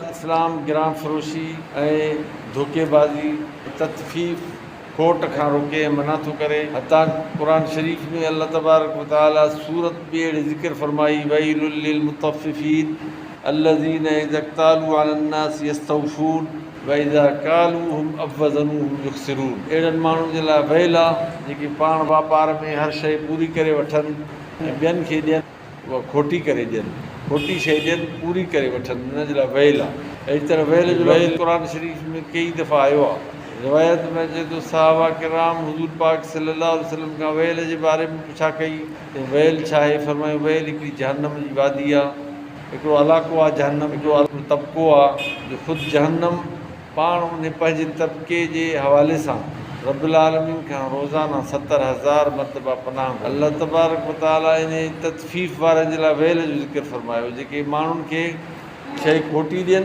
اسلام گران فروشي ۽ ڌوڪي بازي، تطفيف، کوٽ کان روڪي ۽ منع ٿو ڪري. حتيٰ قرآن شريف ۾ الله تبارڪ و تعاليٰ سورت به اهڙي ذڪر فرمائي، ويل للمطففين الذين اذا اڪتالوا علي الناس يستوفون واذا ڪالوهم او وزنوهم يخسرون اهڙن ماڻهن جي لاء ويل آ جيڪي پاڻ واپار ۾ هر شيء پوري ڪري وٺن ۽ ٻين کي ڏين. اها کوٽي ڪري ڏين، کوٽي شيء ڏين، پوري ڪري وٺن، ان جي لاء ويل آهي. اهڙي طرح ويل جو لفظ قرآن شريف ۾ ڪيئي دفعا آيو آهي. روايت ۾ اچي ٿو صحابه ڪرام حضور پاڪ صلي الله عليه وسلم کان ويل جي باري ۾ پڇا ڪئي ته ويل ڇا آهي؟ فرمايو ويل هڪڙي جهنم جي وادي آهي، هڪڙو علائقو آهي جهنم هڪڙو طبقو آهي جو خود جهنم پاڻ انهي پنهنجي طبقي جي حوالي سان رب العالمين کان روزانه 70,000 مرتبه پناهه گهري. الله تبارڪ و تعالي انهي تطفيف وارن جي لاء ويل جو ذڪر فرمايو جيڪي ماڻهن کي شيء کوٽي ڏين.